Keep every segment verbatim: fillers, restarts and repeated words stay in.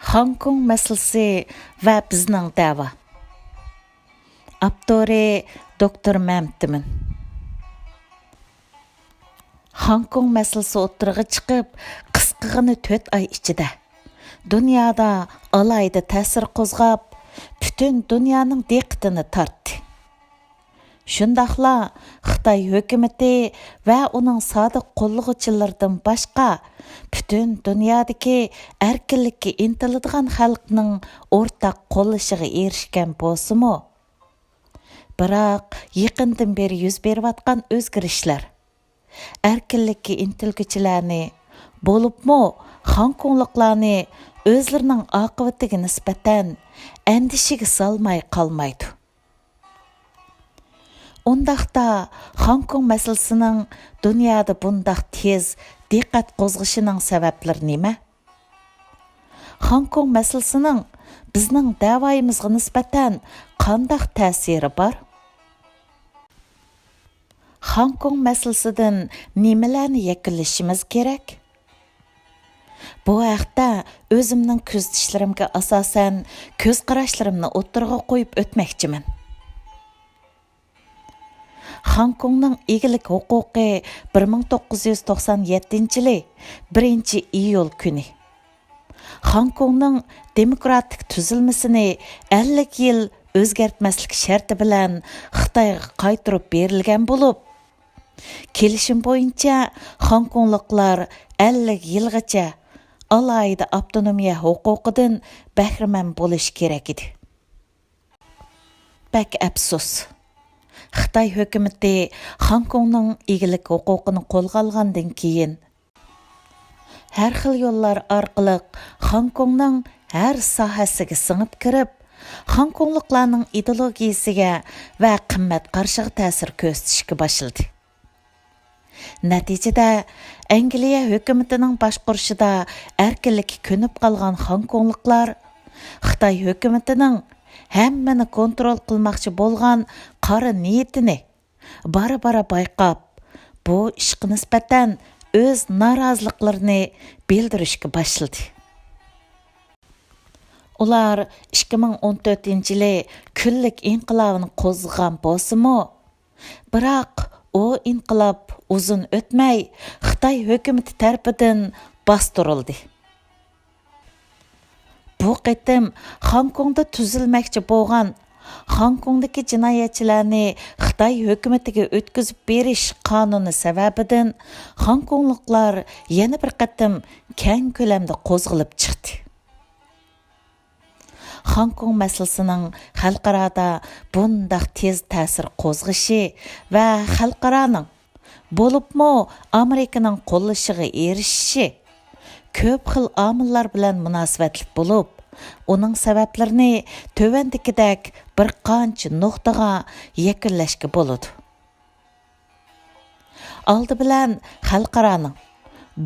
خاڭكوڭ مەسىلىسى ۋە بىزنىڭ دەۋا. ئاپتورى دوكتور مەمتىمىن. خاڭكوڭ مەسىلىسى ئوتتۇرىغا چىقىپ، قىسقىغىنە تۆت ئاي ئىچىدە دۇنيادا ئالاھىدە تەسىر قوزغاپ، پۈتۈن دۇنيانىڭ دىققىتىنى تارتتى. شۇنداقلا خىتاي ھۆكۈمىتى ۋە ئۇنىڭ سادىق قوللىغۇچىلىرىدىن باشقا، پۈتۈن دۇنيادىكى ئەركىنلىككە ئىنتىلىدىغان خەلقنىڭ ئورتاق قوللىشىغا ئېرىشكەن بولسىمۇ، بىراق يېقىندىن بېرى يۈز بېرىۋاتقان ئۆزگىرىشلەر، ئەركىنلىككە ئىنتىلگۈچىلەرنى، بولۇپمۇ خاڭكوڭلۇقلارنى ئۆزلىرىنىڭ ئاقىۋىتىگە نىسبەتەن ئەندىشىگە سالماي قالمايدۇ. ئۇنداقتا، خاڭكوڭ مەسىلىسىنىڭ دۇنيادا بۇنداق تېز دىققەت قوزغىشىنىڭ سەۋەبلىرى نېمە؟ خاڭكوڭ مەسىلىسىنىڭ بىزنىڭ دەۋايىمىزغا نىسبەتەن قانداق تەسىرى بار؟ خاڭكوڭ مەسىلىسىدىن نېمىلەرنى يەكۈنلىشىمىز كېرەك؟ بۇ ھەقتە ئۆزۈمنىڭ كۆزىتىشلىرىمگە ئاساسەن كۆز قاراشلىرىمنى ئوتتۇرىغا قويۇپ ئۆتمەكچىمەن. خاڭكوڭنىڭ ئىگىلىك ھوقۇقى بىر مىڭ توققۇز يۈز توقسان يەتتىنچى يىلى بىرىنچى ئىيۇل كۈنى. خاڭكوڭنىڭ دېموكراتىك تۈزۈلمىسىنى ئەللىك يىل ئۆزگەرتمەسلىك شەرتى بىلەن خىتايغا قايتۇرۇپ بېرىلگەن بولۇپ، كېلىشىم بويىچە خاڭكوڭلۇقلار ئەللىك يىلغىچە ئالاھىدە ئاپتونومىيە ھوقۇقىدىن بەھرىمەن بولۇشى كېرەك ئىدى. بەك ئەپسۇس، خىتاي ھۆكۈمىتى خاڭكوڭنىڭ ئىگىلىك ھوقۇقىنى قولغا ئالغاندىن كېيىن، ھەر خىل يوللار ئارقىلىق خاڭكوڭنىڭ ھەر ساھەسىگە سىڭىپ كىرىپ، خاڭكوڭلۇقلارنىڭ ئىدېئولوگىيىسىگە ۋە قىممەت قارىشىغا تەسىر كۆرسىتىشكە باشلىدى. نەتىجىدە، ئەنگلىيە ھۆكۈمىتىنىڭ باشقۇرۇشىدا ئەركىنلىككە كۆنۈپ قالغان خاڭكوڭلۇقلار خىتاي ھۆكۈمىتىنىڭ ھەممىنى كونترول قىلماقچى بولغان قارا نىيىتىنى بارا-بارا بايقاپ، بۇ ئىشقا نىسبەتەن ئۆز نارازىلىقلىرىنى بىلدۈرۈشكە باشلىدى. ئۇلار ئىككى مىڭ ئون تۆتىنچى يىلى كۈنلۈك ئىنقىلابىنى قوزغىغان بولسىمۇ، بىراق ئۇ ئىنقىلاب ئۇزۇن ئۆتمەي خىتاي ھۆكۈمىتى تەرىپىدىن باستۇرۇلدى. بۇ قېتىم خاڭكوڭدا تۈزۈلمەكچى بولغان خاڭكوڭدىكى جىنايەتچىلەرنى خىتاي ھۆكۈمىتىگە ئۆتكۈزۈپ بېرىش قانۇنى سەۋەبىدىن خاڭكوڭلۇقلار يەنە بىر قېتىم كەڭ كۆلەمدە قوزغىلىپ چىقتى. خاڭكوڭ مەسىلىسىنىڭ خەلقئارادا بۇنداق تېز تەسىر قوزغىشى ۋە خەلقئارانىڭ، بولۇپمۇ ئامېرىكىنىڭ قوللىشىغا ئېرىشىشى كۆپ خىل ئامىللار بىلەن مۇناسىۋەتلىك بولۇپ، ئۇنىڭ سەۋەبلىرىنى تۆۋەندىكىدەك بىر قانچە نۇقتىغا يەكۈنلەشكە بولىدۇ. ئالدى بىلەن خەلقئارانىڭ،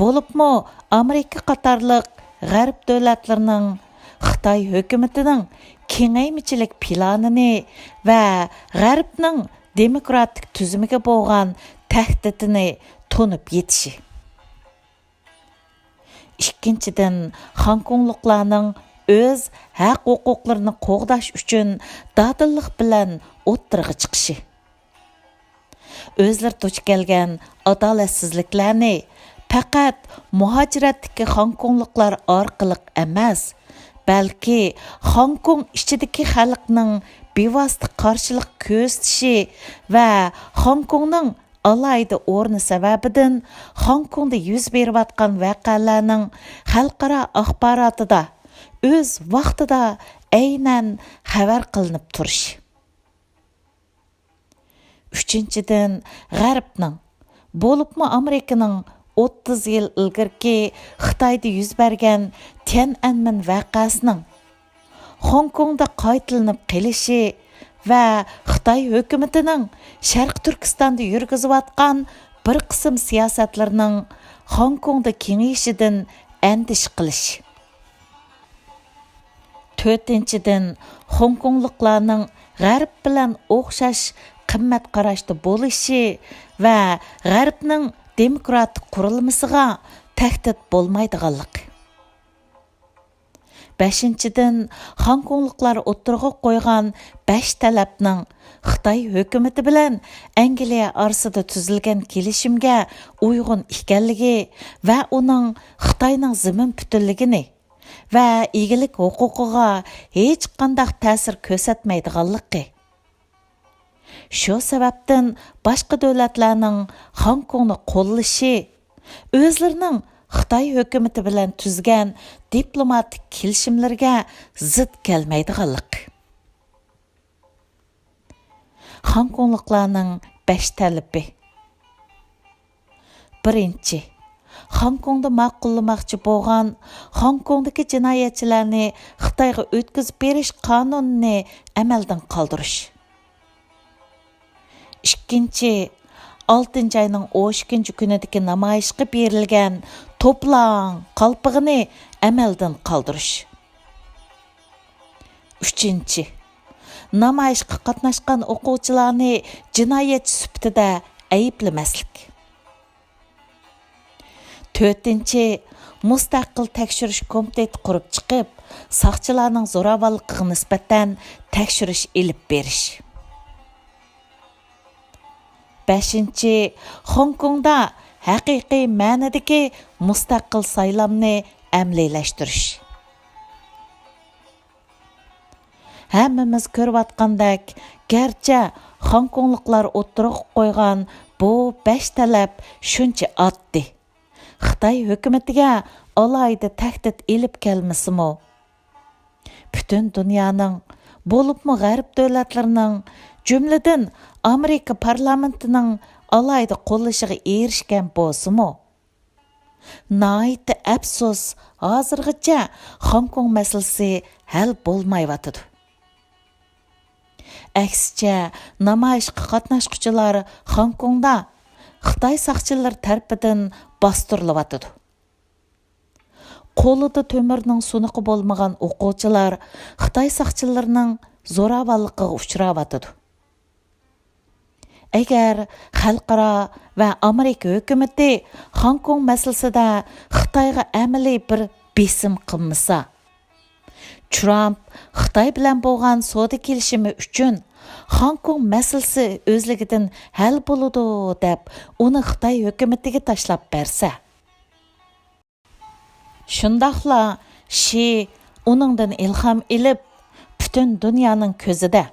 بولۇپمۇ ئامېرىكا قاتارلىق غەرب دۆلەتلىرىنىڭ خىتاي ھۆكۈمىتىنىڭ كېڭەيمىچىلىك پىلانىنى ۋە غەربنىڭ دېموكراتىك تۈزۈمىگە بولغان تەھدىتىنى تونۇپ يېتىشى. ئىككىنچىدىن، خاڭكوڭلۇقلارنىڭ ئۆز ھەق-ھوقۇقلىرىنى قوغداش ئۈچۈن دادىللىق بىلەن ئوتتۇرىغا چىقىشى. ئۆزلىرى دۇچ كەلگەن ئادالەتسىزلىكلەرنى پەقەت مۇھاجىرەتتىكى خاڭكوڭلۇقلار ئارقىلىق ئەمەس، بەلكى خاڭكوڭ ئىچىدىكى خەلقنىڭ بىۋاسىتە قارشىلىق كۆرسىتىشى ۋە خاڭكوڭنىڭ ئالاھىدە ئورنى سەۋەبىدىن خاڭكوڭدا يۈز بېرىۋاتقان ۋەقەلەرنىڭ خەلقئارا ئاخباراتىدا ئۆز ۋاقتىدا ئەينەن خەۋەر قىلىنىپ تۇرۇشى. ئۈچىنچىدىن، غەربنىڭ، بولۇپمۇ ئامېرىكىنىڭ ئوتتۇز يىل ئىلگىرىكى خىتايدا يۈز بەرگەن تيەنئەنمېن ۋەقەسىنىڭ خوڭكوڭدا قايتىلىنىپ قېلىشى ۋە خىتاي ھۆكۈمىتىنىڭ شەرقىي تۈركىستاندا يۈرگۈزۈۋاتقان بىر قىسىم سىياسەتلىرىنىڭ خوڭكوڭدا كېڭىيىشىدىن ئەندىشە قىلىشى. تۆتىنچىدىن، خوڭكوڭلۇقلارنىڭ غەرب بىلەن ئوخشاش قىممەت قاراشتا بولۇشى ۋە غەربنىڭ دېموكراتىك قۇرۇلمىسىغا تەھدىت بولمايدىغانلىقى. بەشىنچىدىن، خوڭكوڭلۇقلار ئوتتۇرىغا قويغان بەش تەلەپنىڭ خىتاي ھۆكۈمىتى بىلەن ئەنگلىيە ئارىسىدا تۈزۈلگەن كېلىشىمگە ئۇيغۇن ئىكەنلىكى ۋە ئۇنىڭ خىتاينىڭ زېمىن پۈتۈنلۈكىنى ۋە ئىگىلىك ھوقۇقىغا ھېچقانداق تەسىر كۆرسەتمەيدىغانلىقى. شۇ سەۋەبتىن باشقا دۆلەتلەرنىڭ خوڭكوڭنى قوللىشى ئۆزلىرىنىڭ خىتاي ھۆكۈمىتى بىلەن تۈزگەن دىپلوماتىك كېلىشىملىرىگە زىت كەلمەيدىغانلىق. خوڭكوڭلۇقلارنىڭ بەش تەلىپى. بىرىنچى، خوڭكوڭدا ماقۇللىماقچى بولغان خوڭكوڭدىكى جىنايەتچىلەرنى خىتايغا ئۆتكۈزۈپ بېرىش قانۇنىنى ئەمەلدىن قالدۇرۇش. ئىككىنچى، ئالتىنچى ئاينىڭ ئون ئىككىنچى كۈنىدىكى نامايىشقا بېرىلگەن توپلاڭ قالپىقىنى ئەمەلدىن قالدۇرۇش. ئۈچىنچى، نامايىشقا قاتناشقان ئوقۇغۇچىلارنى جىنايەتچى سۈپىتىدە ئەيىبلىمەسلىك. تۆتىنچى، مۇستەقىل تەكشۈرۈش كومىتېتى قۇرۇپ چىقىپ، ساقچىلارنىڭ زوراۋانلىقىغا نىسبەتەن تەكشۈرۈش ئېلىپ بېرىش. بەشىنچى، خوڭكوڭدا ھەقىقىي مەنىدىكى مۇستەقىل سايلامنى ئەمەلىيلەشتۈرۈش. ھەممىمىز كۆرۈۋاتقاندەك، گەرچە خوڭكوڭلۇقلار ئوتتۇرىغا قويغان بۇ بەش تەلەپ شۇنچە ئاددىي، خىتاي ھۆكۈمىتىگە ئالاھىدە تەھدىت ئېلىپ كەلمىسىمۇ، پۈتۈن دۇنيانىڭ، بولۇپمۇ غەرب دۆلەتلىرىنىڭ، جۈملىدىن ئامېرىكا پارلامېنتىنىڭ ئالاھىدە قوللىشىغا ئېرىشكەن بولسىمۇ، ناھايىتى ئەپسۇس، ھازىرغىچە خوڭكوڭ مەسىلىسى ھەل بولمايۋاتىدۇ. ئەكسىچە، نامايىشقا قاتناشقۇچىلار خوڭكوڭدا خىتاي ساقچىلىرى تەرىپىدىن باستۇرۇلۇۋاتىدۇ. قولىدا تۆمۈرنىڭ سۇنۇقى بولمىغان ئوقۇغۇچىلار خىتاي ساقچىلىرىنىڭ زوراۋانلىقىغا ئۇچراۋاتىدۇ. ئەگەر خەلقئارا ۋە ئامېرىكا ھۆكۈمىتى خوڭكوڭ مەسىلىسىدە خىتايغا ئەمەلىي بىر بېسىم قىلمىسا، ترامپ خىتاي بىلەن بولغان سودا كېلىشىمى ئۈچۈن خوڭكوڭ مەسىلىسى ئۆزلۈكىدىن ھەل بولىدۇ دەپ، ئۇنى خىتاي ھۆكۈمىتىگە تاشلاپ بەرسە، شۇنداقلا شى ئۇنىڭدىن ئىلھام ئېلىپ، پۈتۈن دۇنيانىڭ كۆزىدە،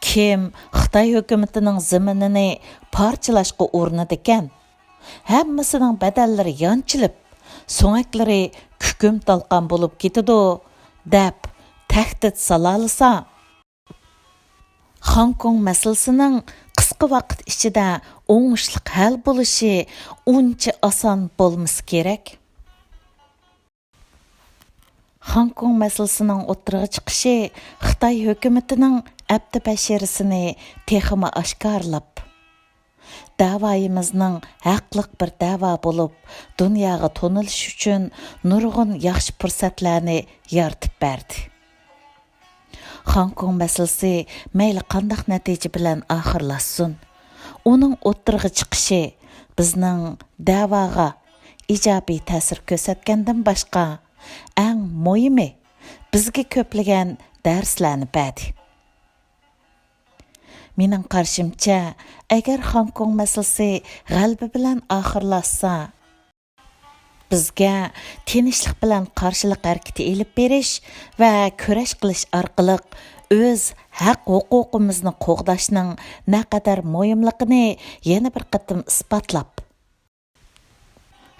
كىم خىتاي ھۆكۈمىتىنىڭ زېمىنىنى پارچىلاشقا ئۇرۇنىدىكەن، ھەممىسىنىڭ بەدەنلىرى يانچىلىپ، سۆڭەكلىرى كۈكۈم تالقان بولۇپ كېتىدۇ، دەپ تەھدىت سالالىسا، خوڭكوڭ مەسىلىسىنىڭ قىسقا ۋاقىت ئىچىدە ئوڭۇشلۇق ھەل بولۇشى ئۇنچە ئاسان بولمىسا كېرەك. خوڭكوڭ مەسىلىسىنىڭ ئوتتۇرىغا چىقىشى خىتاي ھۆكۈمىتىنىڭ ئەپتى بەشىرىسىنى تېخىمۇ ئاشكارىلاپ، دەۋايىمىزنىڭ ھەقلىق بىر دەۋا بولۇپ، دۇنياغا تونۇلۇشى ئۈچۈن نۇرغۇن ياخشى پۇرسەتلەرنى يارىتىپ بەردى. خوڭكوڭ مەسىلىسى مەيلى قانداق نەتىجە بىلەن ئاخىرلاشسۇن، ئۇنىڭ ئوتتۇرىغا چىقىشى بىزنىڭ دەۋاغا ئىجابىي تەسىر كۆرسەتكەندىن باشقا، ئەڭ مۇھىمى، بىزگە كۆپلىگەن دەرسلەرنى بەردى. مېنىڭ قارىشىمچە، ئەگەر خوڭكوڭ مەسىلىسى غەلىبە بىلەن ئاخىرلاشسا، بىزگە تىنچلىق بىلەن قارشىلىق ھەرىكىتى ئېلىپ بېرىش ۋە كۈرەش قىلىش ئارقىلىق ئۆز ھەق-ھوقۇقىمىزنى قوغداشنىڭ نەقەدەر مۇھىملىقىنى يەنە بىر قېتىم ئىسپاتلاپ،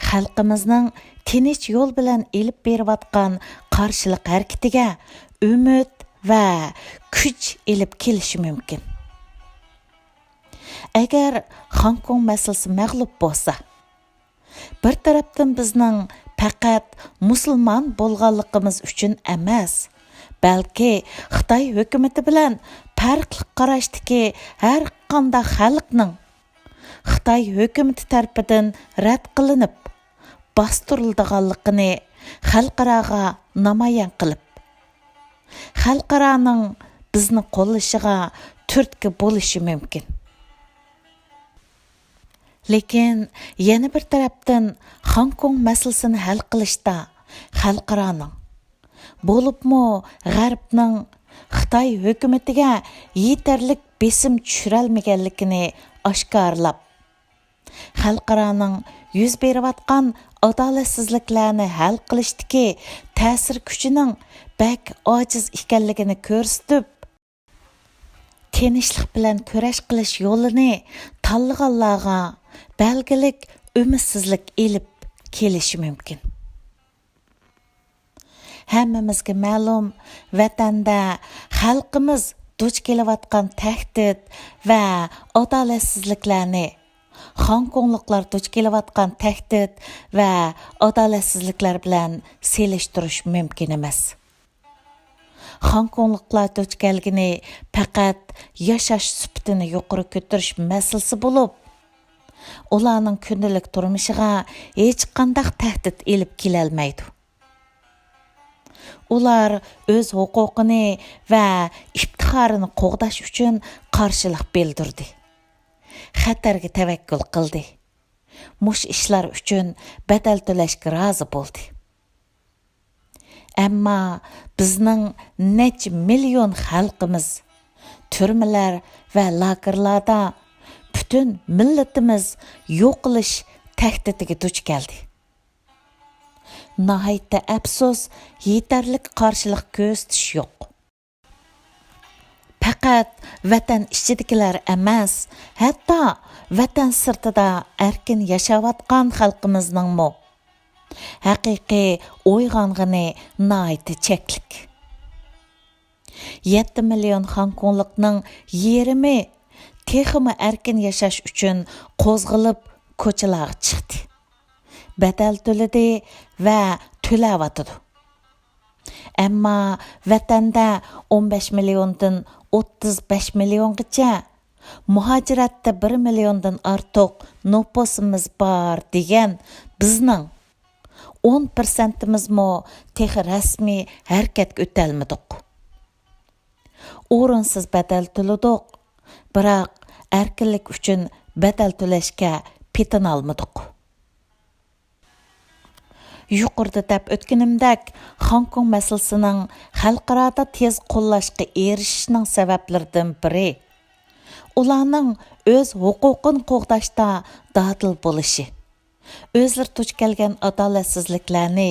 خەلقىمىزنىڭ تىنچ يول بىلەن ئېلىپ بېرىۋاتقان قارشىلىق ھەرىكىتىگە ئۈمىد ۋە كۈچ ئېلىپ كېلىشى مۇمكىن. ئەگەر خوڭكوڭ مەسىلىسى مەغلۇپ بولسا، بىر تەرەپتىن بىزنىڭ پەقەت مۇسۇلمان بولغانلىقىمىز ئۈچۈن ئەمەس، بەلكى خىتاي ھۆكۈمىتى بىلەن پەرقلىق قاراشتىكى ھەر قانداق خەلقنىڭ خىتاي ھۆكۈمىتى تەرىپىدىن رەت قىلىنىپ، باستۇرۇلىدىغانلىقىنى خەلقئاراغا نامايان قىلىپ، خەلقئارانىڭ بىزنى قوللىشىغا تۈرتكە بولۇشى مۇمكىن. لېكىن يەنە بىر تەرەپتىن، خوڭكوڭ مەسىلىسىنى ھەل قىلىشتا خەلقئارانىڭ، بولۇپمۇ غەربنىڭ خىتاي ھۆكۈمىتىگە يېتەرلىك بېسىم چۈشۈرەلمىگەنلىكىنى ئاشكارىلاپ، خەلقئارانىڭ يۈز بېرىۋاتقان ئادالەتسىزلىكلەرنى ھەل قىلىشتىكى تەسىر كۈچىنىڭ بەك ئاجىز ئىكەنلىكىنى كۆرسىتىپ، تىنچلىق بىلەن كۈرەش قىلىش يولىنى تاللىغانلارغا بەلگىلىك ئۈمىدسىزلىك ئېلىپ كېلىشى مۇمكىن. ھەممىمىزگە مەلۇم، ۋەتەندە خەلقىمىز دۇچ كېلىۋاتقان تەھدىت ۋە ئادالەتسىزلىكلەرنى خوڭكوڭلۇقلار دۇچ كېلىۋاتقان تەھدىت ۋە ئادالەتسىزلىكلەر بىلەن سېلىشتۇرۇش مۇمكىن ئەمەس. خوڭكوڭلۇقلار دۇچ كەلگىنى پەقەت ياشاش سۈپىتىنى يۇقىرى كۆتۈرۈش مەسىلىسى بولۇپ، ئۇلارنىڭ كۈندىلىك تۇرمۇشىغا ھېچقانداق تەھدىت ئېلىپ كېلەلمەيدۇ. ئۇلار ئۆز ھوقۇقىنى ۋە ئىپتىخارىنى قوغداش ئۈچۈن قارشىلىق بىلدۈردى. خەتەرگە تەۋەككۈل قىلدى. مۇشۇ ئىشلار ئۈچۈن بەدەل تۆلەشكە رازى بولدى. ئەمما بىزنىڭ نەچچە مىليون خەلقىمىز تۈرمىلەر ۋە لاگېرلاردا، پۈتۈن مىللىتىمىز يوقىلىش تەھدىتىگە دۇچ كەلدى. ناھايىتى ئەپسۇس، يېتەرلىك قارشىلىق كۆرسىتىش يوق. پەقەت ۋەتەن ئىچىدىكىلەر ئەمەس، ھەتتا ۋەتەن سىرتىدا ئەركىن ياشاۋاتقان خەلقىمىزنىڭمۇ ھەقىقىي ئويغانغىنى ناھايىتى چەكلىك. يەتتە مىليون خوڭكوڭلۇقنىڭ يېرىمى تېخىمۇ ئەركىن ياشاش ئۈچۈن قوزغىلىپ كوچىلارغا چىقتى. بەدەل تۆلىدى ۋە تۆلەۋاتىدۇ. ئەمما ۋەتەندە ئون بەش مىليوندىن ئوتتۇز بەش مىليونغىچە، مۇھاجىرەتتە بىر مىليوندىن ئارتۇق نوپۇسىمىز بار دېگەن بىزنىڭ ئون پىرسەنتىمىزمۇ تېخى رەسمىي ھەرىكەتكە ئۆتەلمىدۇق. ئورۇنسىز بەدەل تۆلىدۇق، بىراق ئەركىنلىك ئۈچۈن بەدەل تۆلەشكە پېتىنالمىدۇق. يۇقىرىدا دەپ ئۆتكىنىمدەك، خوڭكوڭ مەسىلىسىنىڭ خەلقئارادا تېز قوللاشقا ئېرىشىشنىڭ سەۋەبلىرىدىن بىرى، ئۇلارنىڭ ئۆز ھوقۇقىنى قوغداشتا دادىل بولۇشى. ئۆزلىرى دۇچ كەلگەن ئادالەتسىزلىكلەرنى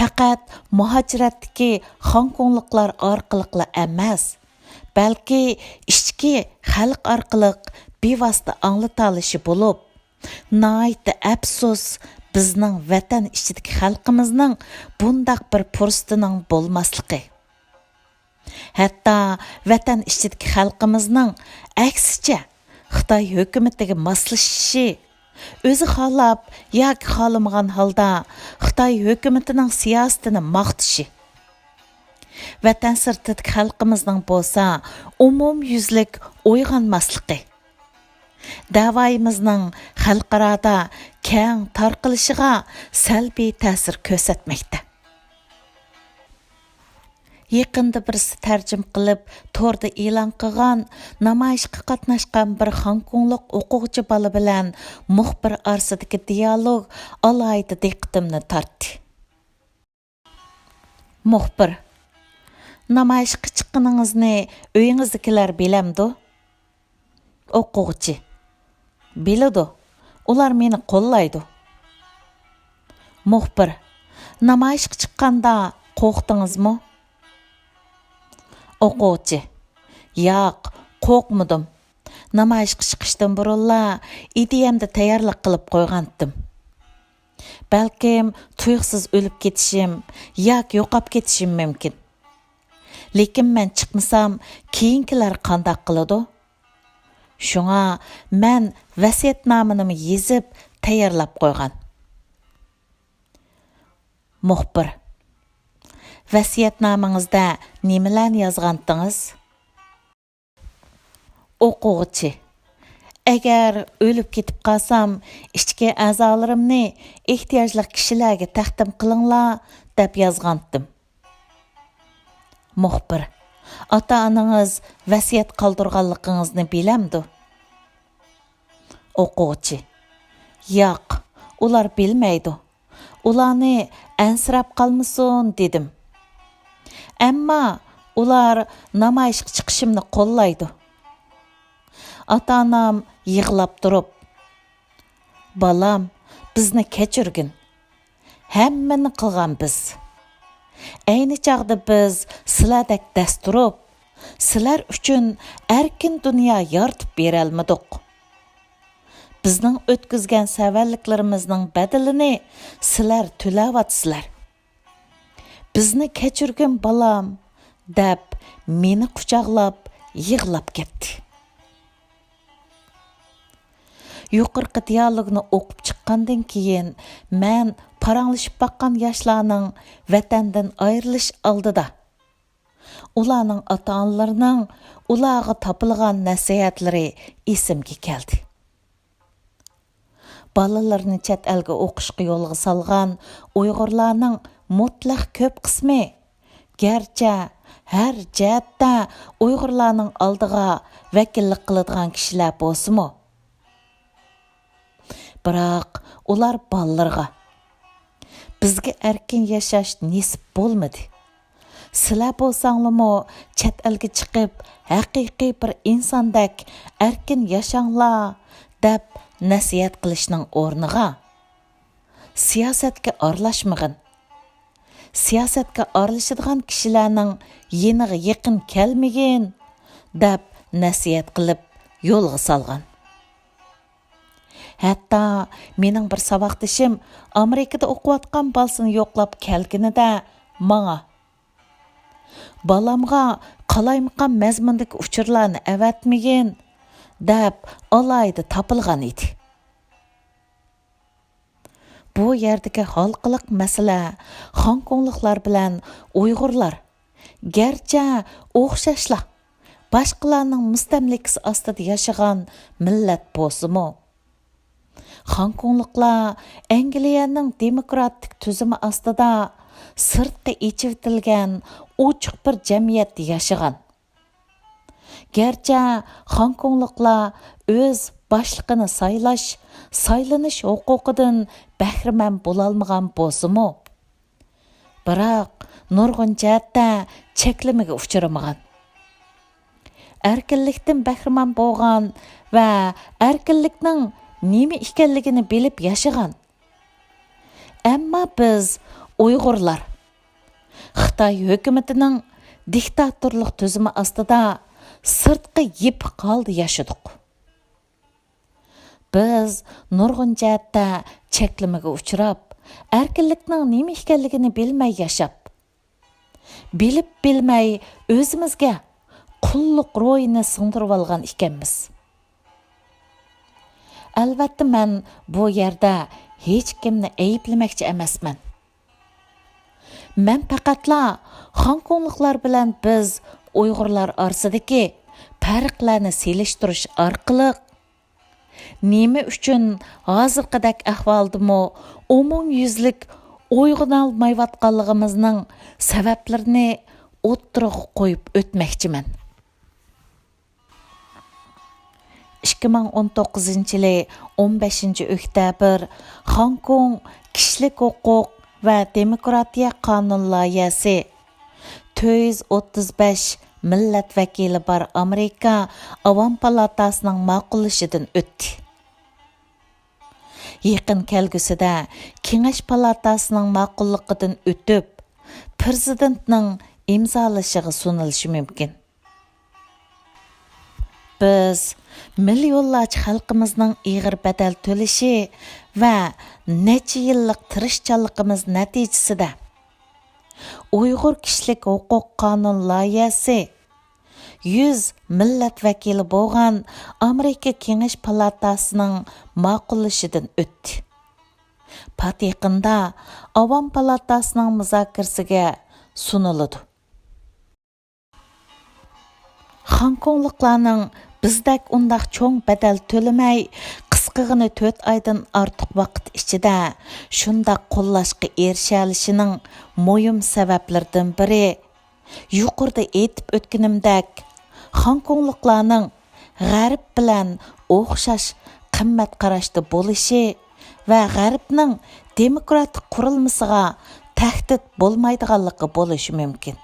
پەقەت مۇھاجىرەتتىكى خوڭكوڭلۇقلار ئارقىلىقلا ئەمەس، بەلكى ئىچكى خەلق ئارقىلىق بىۋاسىتە ئاڭلىتالىشى بولۇپ، ناھايىتى ئەپسۇس، بىزنىڭ ۋەتەن ئىچىدىكى خەلقىمىزنىڭ بۇنداق بىر پۇرسىتىنىڭ بولماسلىقى. ھەتتا ۋەتەن ئىچىدىكى خەلقىمىزنىڭ ئەكسىچە خىتاي ھۆكۈمىتىگە ماسلىشىشى، ئۆزى خالاپ ياكى خالىمىغان ھالدا خىتاي ھۆكۈمىتىنىڭ سىياسىتىنى ماختىشى، ۋەتەن سىرتىدىكى خەلقىمىزنىڭ بولسا ئومۇميۈزلۈك ئويغانماسلىقى، دەۋايىمىزنىڭ خەلقئارادا كەڭ تارقىلىشىغا سەلبىي تەسىر كۆرسەتمەكتە. يېقىندا بىرسى تەرجىمە قىلىپ، توردا ئېلان قىلغان نامايىشقا قاتناشقان بىر خوڭكوڭلۇق ئوقۇغۇچى بالا بىلەن مۇخبىر ئارىسىدىكى دىيالوگ ئالاھىدە دىققىتىمنى تارتتى. مۇخبىر: نامايىشقا چىققىنىڭىزنى ئۆيىڭىزدىكىلەر بىلەمدۇ؟ ئوقۇغۇچى: بىلىدۇ، ئۇلار مېنى قوللايدۇ. مۇخبىر: نامايىشقا چىققاندا قورقتىڭىزمۇ؟ ئوقۇغۇچى: ياق، قورقمىدىم. نامايىشقا چىقىشتىن بۇرۇنلا ئىدىيەمدە تەييارلىق قىلىپ قويغانتىم. بەلكىم تۇيۇقسىز ئۆلۈپ كېتىشىم ياكى يوقاپ كېتىشىم مۇمكىن. لېكىن مەن چىقمىسام، كېيىنكىلەر قانداق قىلىدۇ؟ شۇڭا مەن ۋەسىيەتنامىنىمۇ يېزىپ تەييارلاپ قويغان. مۇخبىر: ۋەسىيەتنامىڭىزدە نېمىلەرنى يازغانتىڭىز؟ ئوقۇغۇچى: ئەگەر ئۆلۈپ كېتىپ قالسام، ئىچكى ئەزالىرىمنى ئېھتىياجلىق كىشىلەرگە تەقدىم قىلىڭلار، دەپ يازغانتىم. مۇخبىر: ئاتا-ئانىڭىز ۋەسىيەت قالدۇرغانلىقىڭىزنى بىلەمدۇ؟ ئوقۇغۇچى: ياق، ئۇلار بىلمەيدۇ. ئۇلارنى ئەنسىرەپ قالمىسۇن، دېدىم. ئەمما ئۇلار نامايىشقا چىقىشىمنى قوللايدۇ. ئاتا-ئانام يىغلاپ تۇرۇپ، «بالام، بىزنى كەچۈرگىن. ھەممىنى قىلغان بىز. ئەينى چاغدا بىز سىلەردەك دەس تۇرۇپ، سىلەر ئۈچۈن ئەركىن دۇنيا يارىتىپ بېرەلمىدۇق. بىزنىڭ ئۆتكۈزگەن سەۋەنلىكلىرىمىزنىڭ بەدىلىنى سىلەر تۆلەۋاتىسىلەر. بىزنى كەچۈرگىن، بالام» دەپ، مېنى قۇچاقلاپ يىغلاپ كەتتى. يۇقىرىقى دىيالوگنى ئوقۇپ چىققاندىن كېيىن، مەن پاراڭلىشىپ باققان ياشلارنىڭ ۋەتەندىن ئايرىلىش ئالدىدا، ئۇلارنىڭ ئاتا-ئانىلىرىنىڭ ئۇلارغا تاپىلىغان نەسىھەتلىرى ئېسىمگە كەلدى. بالىلىرىنى چەت ئەلگە ئوقۇشقا يولغا سالغان ئۇيغۇرلارنىڭ مۇتلەق كۆپ قىسمى، گەرچە ھەر جەھەتتە ئۇيغۇرلارنىڭ ئالدىغا ۋەكىللىك قىلىدىغان كىشىلەر بولسىمۇ، بىراق ئۇلار بالىلىرىغا، «بىزگە ئەركىن ياشاش نېسىپ بولمىدى. سىلەر بولساڭلىمۇ چەت ئەلگە چىقىپ، ھەقىقىي بىر ئىنساندەك ئەركىن ياشاڭلار» دەپ نەسىھەت قىلىشنىڭ ئورنىغا، «سىياسەتكە ئارىلاشمىغىن. سىياسەتكە ئارىلىشىدىغان كىشىلەرنىڭ يېنىغا يېقىن كەلمىگىن» دەپ نەسىھەت قىلىپ يولغا سالغان. ھەتتا مېنىڭ بىر ساۋاقدىشىم ئامېرىكىدا ئوقۇۋاتقان بالىسىنى يوقلاپ كەلگىنىدە ماڭا، «بالامغا قالايمىقان مەزمۇندىكى ئۇچۇرلارنى ئەۋەتمىگىن» دەپ ئالاھىدە تاپىلغان ئىدى. بۇ يەردىكى ھالقىلىق مەسىلە خوڭكوڭلۇقلار بىلەن ئۇيغۇرلار، گەرچە ئوخشاشلا باشقىلارنىڭ مۇستەملىكىسى ئاستىدا ياشىغان مىللەت بولسىمۇ، خوڭكوڭلۇقلار ئەنگلىيەنىڭ دېموكراتىك تۈزۈمى ئاستىدا سىرتقا ئېچىۋېتىلگەن ئوچۇق بىر جەمئىيەتتە ياشىغان. گەرچە خوڭكوڭلۇقلار ئۆز باشلىقىنى سايلاش، سايلىنىش ھوقۇقىدىن بەھرىمەن بولالمىغان بولسىمۇ، بىراق نۇرغۇن جەھەتتە چەكلىمىگە ئۇچرىمىغان. ئەركىنلىكتىن بەھرىمەن بولغان ۋە ئەركىنلىكنىڭ نېمە ئىكەنلىكىنى بىلىپ ياشىغان. ئەمما بىز ئۇيغۇرلار خىتاي ھۆكۈمىتىنىڭ دىكتاتورلۇق تۈزۈمى ئاستىدا سىرتقا يېپىق ھالدا ياشىدۇق. بىز نۇرغۇن جەھەتتە چەكلىمىگە ئۇچراپ، ئەركىنلىكنىڭ نېمە ئىكەنلىكىنى بىلمەي ياشاپ، بىلىپ بىلمەي ئۆزىمىزگە قۇللۇق روھىنى سىڭدۈرۈۋالغان ئىكەنمىز. ئەلۋەتتە، مەن بۇ يەردە ھېچكىمنى ئەيىبلىمەكچى ئەمەسمەن. مەن پەقەتلا خوڭكوڭلۇقلار بىلەن بىز ئۇيغۇرلار ئارىسىدىكى پەرقلەرنى سېلىشتۇرۇش ئارقىلىق، نېمە ئۈچۈن ھازىرقىدەك ئەھۋالدىمۇ ئومۇميۈزلۈك ئويغىنالمايۋاتقانلىقىمىزنىڭ سەۋەبلىرىنى ئوتتۇرىغا قويۇپ ئۆتمەكچىمەن. ئىككى مىڭ ئون توققۇزىنچى يىلى ئون بەشىنچى ئۆكتەبىر، خوڭكوڭ كىشىلىك ھوقۇق ۋە دېموكراتىيە قانۇن لايىھەسى تۆت يۈز ئوتتۇز بەش مىللەت ۋەكىلى بار ئامېرىكا ئاۋام پالاتاسىنىڭ ماقۇللىشىدىن ئۆتتى. يېقىن كەلگۈسىدە كېڭەش پالاتاسىنىڭ ماقۇللۇقىدىن ئۆتۈپ، پىرېزىدېنتنىڭ ئىمزالىشىغا سۇنۇلۇشى مۇمكىن. بىز مىليونلارچە خەلقىمىزنىڭ ئېغىر بەدەل تۆلىشى ۋە نەچچە يىللىق تىرىشچانلىقىمىز نەتىجىسىدە، ئۇيغۇر كىشىلىك ھوقۇق قانۇن لايىھەسى يۈز مىللەت ۋەكىلى بولغان ئامېرىكا كېڭەش پالاتاسىنىڭ ماقۇللىشىدىن ئۆتتى. پات يېقىندا ئاۋام پالاتاسىنىڭ مۇزاكىرىسىگە سۇنۇلىدۇ. خوڭكوڭلۇقلارنىڭ بىزدەك ئۇنداق چوڭ بەدەل تۆلىمەي، قىسقىغىنە تۆت ئايدىن ئارتۇق ۋاقىت ئىچىدە شۇنداق قوللاشقا ئېرىشەلىشىنىڭ مۇھىم سەۋەبلىرىدىن بىرى، يۇقىرىدا ئېيتىپ ئۆتكىنىمدەك، خوڭكوڭلۇقلارنىڭ غەرب بىلەن ئوخشاش قىممەت قاراشتا بولۇشى ۋە غەربنىڭ دېموكراتىك قۇرۇلمىسىغا تەھدىت بولمايدىغانلىقى بولۇشى مۇمكىن.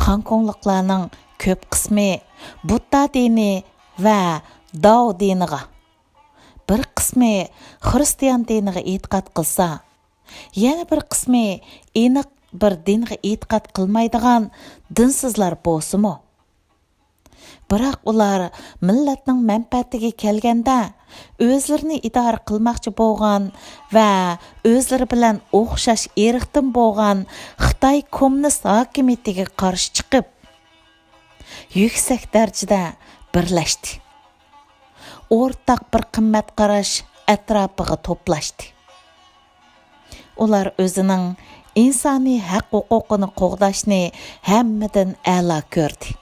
خاڭكوڭلۇقلارنىڭ كۆپ قىسمى بۇددا دىنى ۋە داۋ دىنىغا، بىر قىسمى خىرىستىيان دىنىغا ئېتىقاد قىلسا، يەنە بىر قىسمى ئېنىق بىر دىنغا ئېتىقاد قىلمايدىغان دىنسىزلار بولسىمۇ، بىراق ئۇلار مىللەتنىڭ مەنپەئەتىگە كەلگەندە، ئۆزلىرىنى ئىدارە قىلماقچى بولغان ۋە ئۆزلىرى بىلەن ئوخشاش ئىرقتىن بولغان خىتاي كوممۇنىست ھاكىمىيىتىگە قارشى چىقىپ، يۈكسەك دەرىجىدە بىرلەشتى. ئورتاق بىر قىممەت قاراش ئەتراپىغا توپلاشتى. ئۇلار ئۆزىنىڭ ئىنسانىي ھەق ھوقۇقىنى قوغداشنى ھەممىدىن ئەلا كۆردى.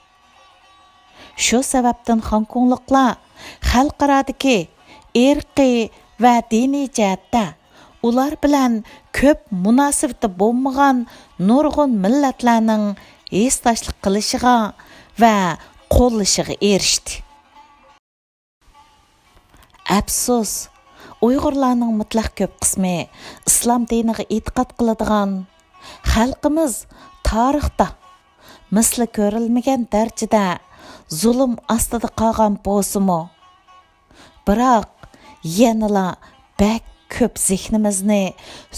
شۇ سەۋەبتىن خاڭكوڭلۇقلار خەلقئارادىكى ئىرقىي ۋە دىنىي جەھەتتە ئۇلار بىلەن كۆپ مۇناسىۋىتى بولمىغان نۇرغۇن مىللەتلەرنىڭ ھېسداشلىق قىلىشىغا ۋە قوللىشىغا ئېرىشتى. ئەپسۇس، ئۇيغۇرلارنىڭ مۇتلەق كۆپ قىسمى ئىسلام دىنىغا ئېتىقاد قىلىدىغان خەلقىمىز تارىختا مىسلى كۆرۈلمىگەن دەرىجىدە زۇلۇم ئاستىدا قالغان بولسىمۇ، بىراق يەنىلا بەك كۆپ زېھنىمىزنى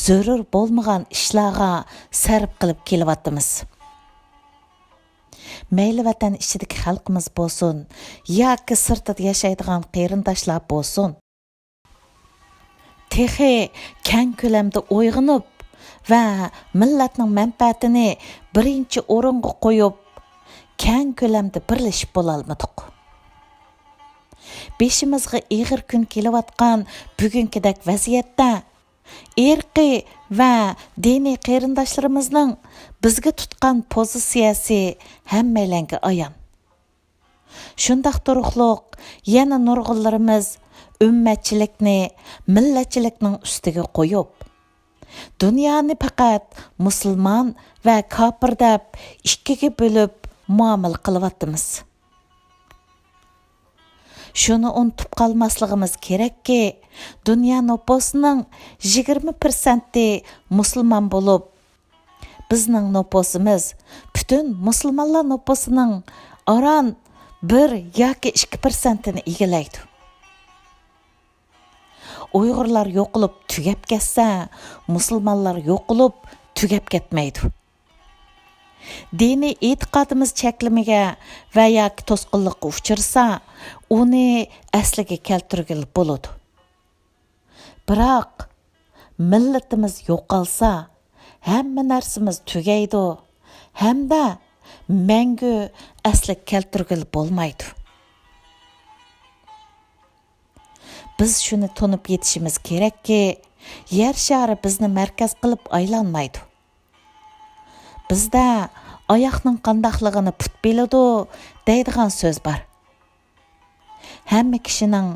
زۆرۈر بولمىغان ئىشلارغا سەرپ قىلىپ كېلىۋاتىمىز. مەيلى ۋەتەن ئىچىدىكى خەلقىمىز بولسۇن ياكى سىرتىدا ياشايدىغان قېرىنداشلار بولسۇن، تېخى كەڭ كۆلەمدە ئويغىنىپ ۋە مىللەتنىڭ مەنپەئەتىنى بىرىنچى ئورۇنغا قويۇپ، كەڭ كۆلەمدە بىرلىشىپ بولالمىدۇق. بېشىمىزغا ئېغىر كۈن كېلىۋاتقان بۈگۈنكىدەك ۋەزىيەتتە، ئىرقىي ۋە دىنىي قېرىنداشلىرىمىزنىڭ بىزگە تۇتقان پوزىتسىيەسى ھەممەيلەنگە ئايان. شۇنداق تۇرۇقلۇق يەنە نۇرغۇنلىرىمىز ئۈممەتچىلىكنى مىللەتچىلىكنىڭ ئۈستىگە قويۇپ، دۇنيانى پەقەت مۇسۇلمان ۋە كاپىر دەپ ئىككىگە بۆلۈپ مۇئامىلە قىلىۋاتىمىز. شۇنى ئۇنتۇپ قالماسلىقىمىز كېرەككى، دۇنيا نوپۇسىنىڭ يىگىرمە پىرسەنتى مۇسۇلمان بولۇپ، بىزنىڭ نوپۇسىمىز پۈتۈن مۇسۇلمانلار نوپۇسىنىڭ ئاران بىر ياكى ئىككى پىرسەنتىنى ئىگىلەيدۇ. ئۇيغۇرلار يوقىلىپ تۈگەپ كەتسە، مۇسۇلمانلار يوقىلىپ تۈگەپ كەتمەيدۇ. دىنىي ئېتىقادىمىز چەكلىمىگە ۋە ياكى توسقۇنلۇققا ئۇچرىسا، ئۇنى ئەسلىگە كەلتۈرگىلى بولىدۇ. بىراق، مىللىتىمىز يوقالسا، ھەممە نەرسىمىز تۈگەيدۇ ھەمدە مەڭگۈ ئەسلىگە كەلتۈرگىلى بولمايدۇ. بىز شۇنى تونۇپ يېتىشىمىز كېرەككى، يەر شارى بىزنى مەركەز قىلىپ ئايلانمايدۇ. بىزدە «ئاياقنىڭ قانداقلىقىنى پۇت بىلىدۇ» دەيدىغان سۆز بار. ھەممە كىشىنىڭ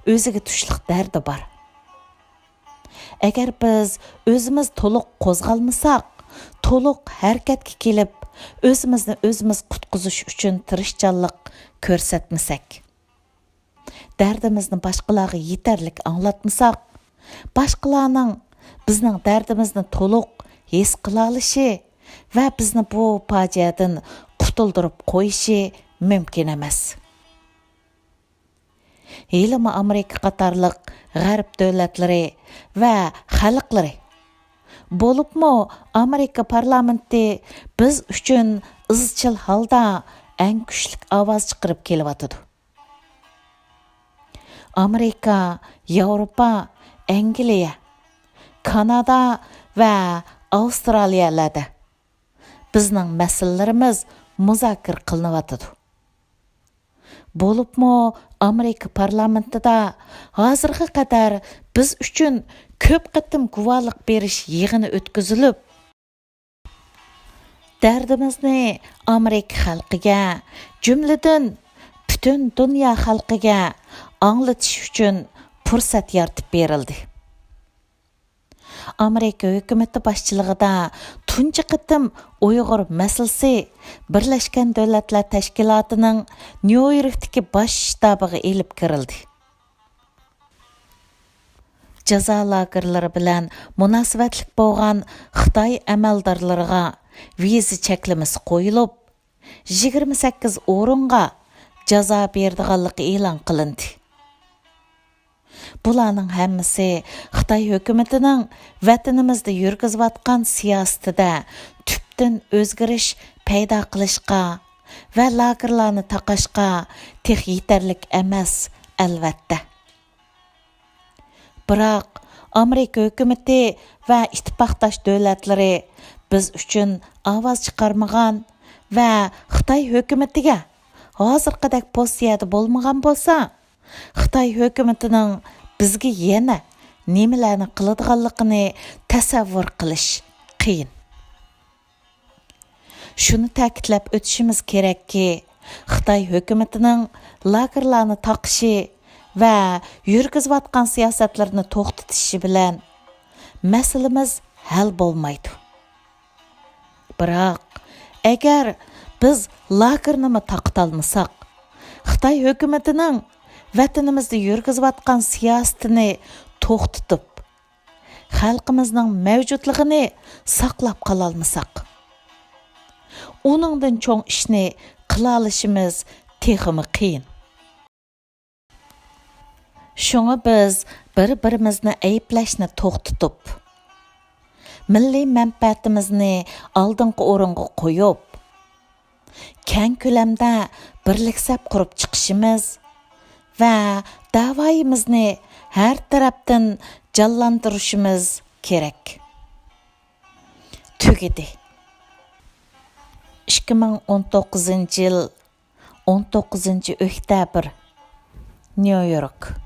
ئۆزىگە تۇشلۇق دەردى بار. ئەگەر بىز ئۆزىمىز تولۇق قوزغالمىساق، تولۇق ھەرىكەتكە كېلىپ، ئۆزىمىزنى ئۆزىمىز قۇتقۇزۇش ئۈچۈن تىرىشچانلىق كۆرسەتمىسەك، دەردىمىزنى باشقىلارغا يېتەرلىك ئاڭلاتمىساق، باشقىلارنىڭ بىزنىڭ دەردىمىزنى تولۇق ھېس قىلالىشى ۋە بىزنى بۇ پاجىئەدىن قۇتۇلدۇرۇپ قويۇشى مۇمكىن ئەمەس. ھېلىمۇ ئامېرىكا قاتارلىق غەرب دۆلەتلىرى ۋە خەلقلىرى، بولۇپمۇ ئامېرىكا پارلامېنتى بىز ئۈچۈن ئىزچىل ھالدا ئەڭ كۈچلۈك ئاۋاز چىقىرىپ كېلىۋاتىدۇ. ئامېرىكا، ياۋروپا، ئەنگلىيە، كانادا ۋە ئاۋسترالىيەلەردە بىزنىڭ مەسىلىلىرىمىز مۇزاكىرە قىلىنىۋاتىدۇ. بولۇپمۇ ئامېرىكا پارلامېنتىدا ھازىرغا قەدەر بىز ئۈچۈن كۆپ قېتىم گۇۋاھلىق بېرىش يىغىنى ئۆتكۈزۈلۈپ، دەردىمىزنى ئامېرىكا خەلقىگە، جۈملىدىن پۈتۈن دۇنيا خەلقىگە ئاڭلىتىش ئۈچۈن پۇرسەت يارىتىپ بېرىلدى. ئامېرىكا ھۆكۈمىتى باشچىلىقىدا تۇنجى قېتىم ئۇيغۇر مەسىلىسى بىرلەشكەن دۆلەتلەر تەشكىلاتىنىڭ نيۇ يوركتىكى باش شتابىغا ئېلىپ كىرىلدى. جازا لاگېرلىرى بىلەن مۇناسىۋەتلىك بولغان خىتاي ئەمەلدارلىرىغا ۋىزا چەكلىمىسى قويۇلۇپ، يىگىرمە سەككىز ئورۇنغا جازا بېرىدىغانلىقى ئېلان قىلىندى. بۇلارنىڭ ھەممىسى خىتاي ھۆكۈمىتىنىڭ ۋەتىنىمىزدە يۈرگۈزۈۋاتقان سىياسىتىدە تۈپتىن ئۆزگىرىش پەيدا قىلىشقا ۋە لاگېرلارنى تاقاشقا تېخى يېتەرلىك ئەمەس، ئەلۋەتتە. بىراق، ئامېرىكا ھۆكۈمىتى ۋە ئىتتىپاقداش دۆلەتلىرى بىز ئۈچۈن ئاۋاز چىقارمىغان ۋە خىتاي ھۆكۈمىتىگە ھازىرقىدەك پوزىتسىيەدە بولمىغان بولسا، خىتاي ھۆكۈمىتىنىڭ بىزگە يەنە نېمىلەرنى قىلىدىغانلىقىنى تەسەۋۋۇر قىلىش قىيىن. شۇنى تەكىتلەپ ئۆتۈشىمىز كېرەككى، خىتاي ھۆكۈمىتىنىڭ لاگېرلارنى تاقىشى ۋە يۈرگۈزۈۋاتقان سىياسەتلىرىنى توختىتىشى بىلەن مەسىلىمىز ھەل بولمايدۇ. بىراق، ئەگەر بىز لاگېرنىمۇ تاقىتالمىساق، خىتاي ھۆكۈمىتىنىڭ ۋەتىنىمىزدە يۈرگۈزۈۋاتقان سىياسىتىنى توختىتىپ، خەلقىمىزنىڭ مەۋجۇتلۇقىنى ساقلاپ قالالمىساق، ئۇنىڭدىن چوڭ ئىشنى قىلالىشىمىز تېخىمۇ قىيىن. شۇڭا بىز بىر-بىرىمىزنى ئەيىبلەشنى توختىتىپ، مىللىي مەنپەئەتىمىزنى ئالدىنقى ئورۇنغا قويۇپ، كەڭ كۆلەمدە بىرلىك سەپ قۇرۇپ چىقىشىمىز ۋە دەۋايىمىزنى ھەر تەرەپتىن جانلاندۇرۇشىمىز كېرەك. تۈگىدى. ئىككى مىڭ ئون توققۇزىنچى يىل، ئون توققۇزىنچى ئۆكتەبىر، نيۇ يورك.